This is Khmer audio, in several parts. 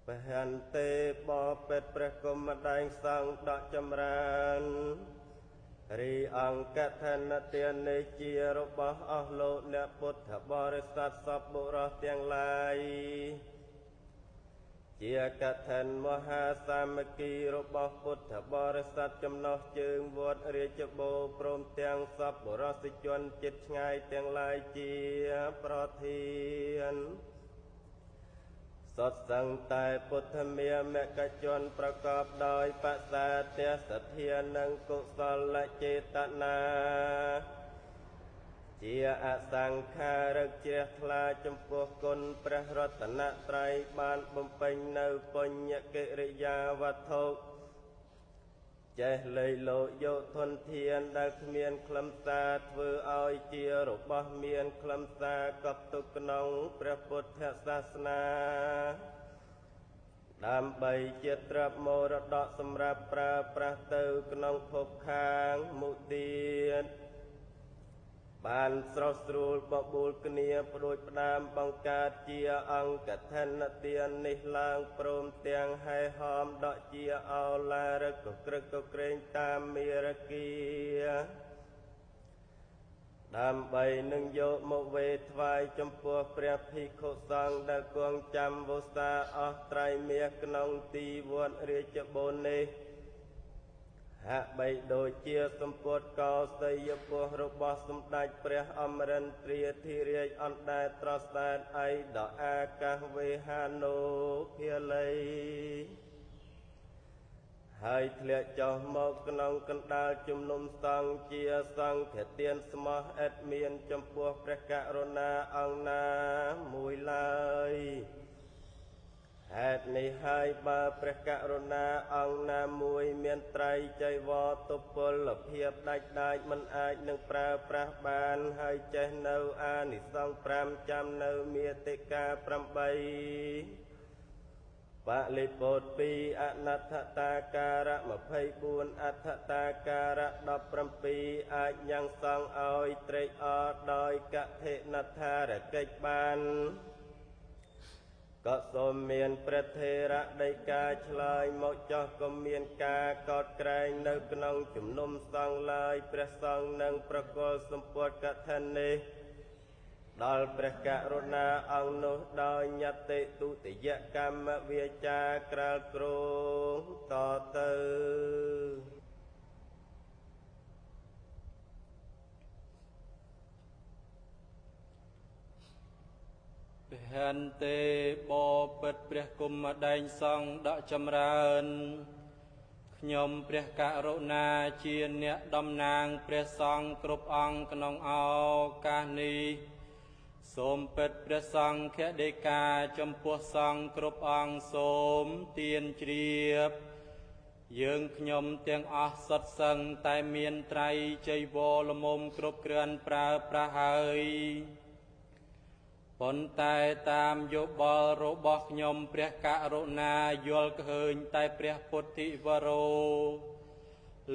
ពហន្ទេបបិទ្ធព្រះគុំដែងសង្ឃដកចម្រើនរីអង្គឋានទាននេះជារបស់អស់លោកអ្នកពុទ្ធបរិស័ទសពបុរសទាំងឡាយជាកឋិនមហាសាមគ្គីរបស់ពុទ្ធបរិស័ទចំណោះជើងវត្តរាជបូរព្រមទាំងសពបុរសជនចិត្តឆ្ងាយទាំងឡាយជាប្រធានសុទ្ធសឹងតែពុទ្ធមាមកជនប្រកបដោយបសាទសទ្ធានិងកុសលចេតនាជាអសង្ខារឹកជ្រះថ្លាចំពោះគុណព្រះរតនត្រ័យបានបំពេញនៅបញ្ញកិរិយាវត្ថុចេះលៃលោកយកធនធានដែលគ្មានខ្លឹមសារធ្វើឲ្យជារបស់មានខ្លឹមសារកប់ទុកក្នុងព្រះពុទ្ធសាសនាដើម្បីជាទ្រព្យមរតកសម្រាប់ប្រើប្រាស់ទៅក្នុងភពខាងមុខទៀតបានស្រស់ស្រួលបបួលគ្នាផ្ដួចផ្ដើមបង្កើតជាអង្គឋានទាននេះឡើងព្រមទាំងហែហោមដកជាអោឡារកក្រឹកកក្រែងតាមមេរគាដើម្បីនឹងយកមកវេថ្វាយចំពោះព្រះភិក្ខុសង្ឃដែលគង់ចាំវស្សាអស់ត្រៃមាសក្នុងទីវត្តរាជបូរនេះហាក់បីដូចជាសម្ពុតកោសីយពស់របស់សម្ដេចព្រះអមរិន្ទ្រាធិរាជអណ្ដែតត្រស្ដែតឯដល់អាកាសវេហានុភាល័យហើយធ្លាក់ចុះមកក្នុងកណ្ដាលជំនុំសង្ឃជាសង្ឃទានស្មោះឥតមានចំពោះព្រះករុណាអង្គណាមួយឡើយហេតុនេះហើយបើព្រះករុណាអង្គណាមួយមានត្រៃចៃវរទុពលភាពដាច់ដាចមិនអាចនឹងប្រើប្រាស់បានហើយចេះនៅអានិសង្ស5ចាំនៅមាតិកា8បលិពោត2អនដ្ឋតាការៈ24អដ្ឋតាការៈ17អាចញ៉ាំងសងឲ្យត្រេកអរដោយកថិនដ្ឋារកិច្ចបានក៏សូមមានព្រះថេរដីកាឆ្លើយមកចោះក៏មានការកោតក្រែងនៅក្នុងជំនុំសង្ឃឡើយព្រះសង្ឃនឹងប្រគល់សម្ពុតកឋិននេះដល់ព្រះករុណាអង្គនោះដោយញតិទុតិយកម្មវាចាក្រាលគ្រងតទៅពហន្ទេបបិទ្ធព្រះគុំដែងសង្ឃដកចម្រើនខ្ញុំព្រះករុណាជាអ្នកតំណាងព្រះសង្ឃគ្រប់អង្គក្នុងឱកាសនេះសូមពិតព្រះសង្ឃដីកាចំពោះសង្ឃគ្រប់អង្គសូមទានជ្រាបយើងខ្ញុំទាំងអស់សុទ្ធសឹងតែមានត្រៃចីវរល្មមគ្រប់គ្រាន់ប្រើប្រាស់ហើយប៉ុន្តែតាមយោបល់របស់ខ្ញុំព្រះករុណាយល់ឃើញតែព្រះពុទ្ធិវរោ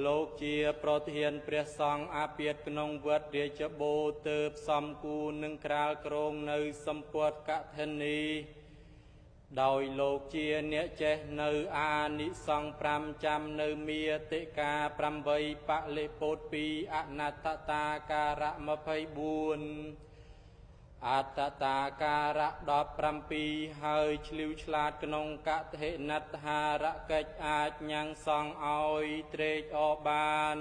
លោកជាប្រធានព្រះសង្ឃអាពាធក្នុងវត្តរាជបូរទើបសំគូនឹងក្រាលគ្រងនៅសម្ពុតកឋិនីដោយលោកជាអ្នកចេះនៅអានិសង្ស5ចាំនៅមាតិកា8បលិពោត2អនត្តតាការៈ24អត្តតាការៈ17ហើយឆ្លៀវឆ្លាតក្នុងកថិនដ្ឋារកិច្ចអាចញ៉ាំងសងឲ្យត្រេកអរបាន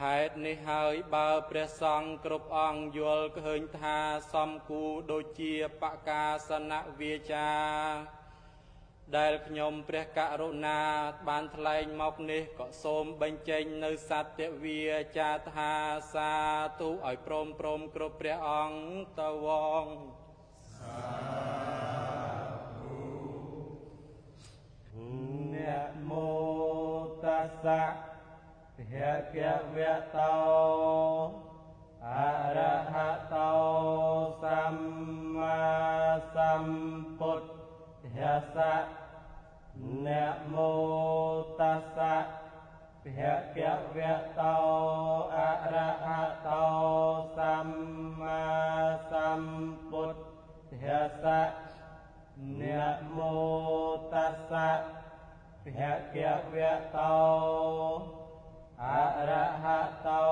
ហេតុនេះហើយបើព្រះសង្ឃគ្រប់អង្គយល់ឃើញថាសំគូដូចជាបកាសនវាចាដែលខ្ញុំព្រះករុណាបានថ្លែងមកនេះក៏សូមបញ្ចេញនៅសត្យវាចាថាសាធុឲ្យព្រមព្រមគ្រប់ព្រះអង្គតវងសាធុនមោតស្សៈភគវតោអរហតោសម្មាសម្ពុទ្ធស្សៈនមោតស្សៈភគវតោអរហតោសម្មាសម្ពុទ្ធស្សៈ នមោតស្សៈភគវៈតោ អរហតោ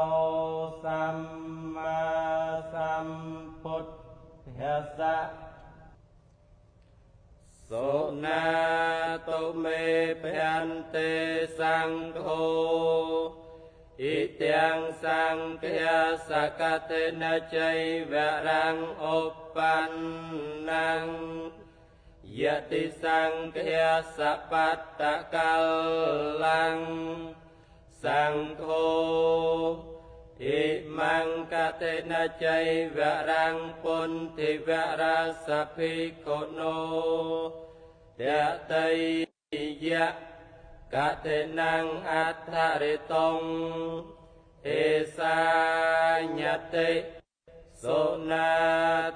សម្មាសម្ពុទ្ធស្សៈ។ សុណាតុមេភន្ទេសង្ឃោ អ៊ិទាំងសង្ឃាសកតេនចៃវរੰឧបន្នំ យតិសង្ឃាសបត្តកលੰ សង្ឃោ អ៊ិមង្កតេនចៃវរੰពុន្ទិវរសភិក្ខុនោ តតិយៈកតេនੰអដ្ឋរិតុង អេសាញតិ។ សុណា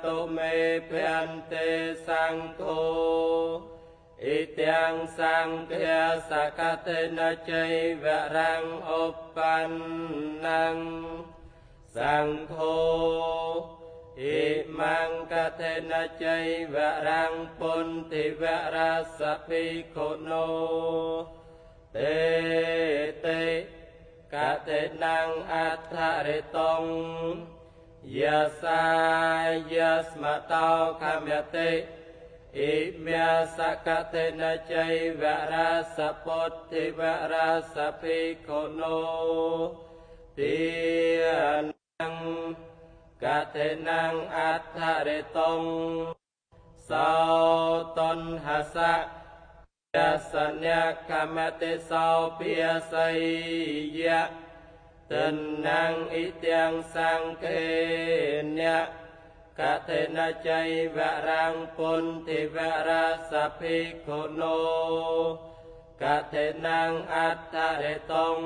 តុមេភន្ទេសង្ឃោ អ៊ិទាំងសង្ឃាសកតេនចៃវរੰឧបន្នំ សង្ឃោ អ៊ិមង្កតេនចៃវរੰពុន្ទិវរសភិក្ខុនោ តេតិកតេនੰអដ្ឋរិតុង យសាយស្មតោខមតិ អ៊ិមសកតេនចៃវរសពុទ្ធិវរសភិក្ខុនោ ទានੰកតេនੰអដ្ឋរិតុង សោតនហសៈយសញ្ញកមតិ សោភាស័យៈតិណੰ អ៊ិទាំងសង្ឃេនៈកតេនចៃវរੰពុន្ទិវរសភិក្ខុនោ កតេនੰអដ្ឋរិតុង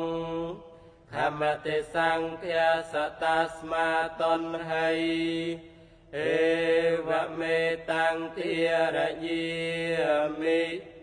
ខមតិសង្ឃាសតាស្មាតនហៃ អេវមេតាំងធារយាមិ។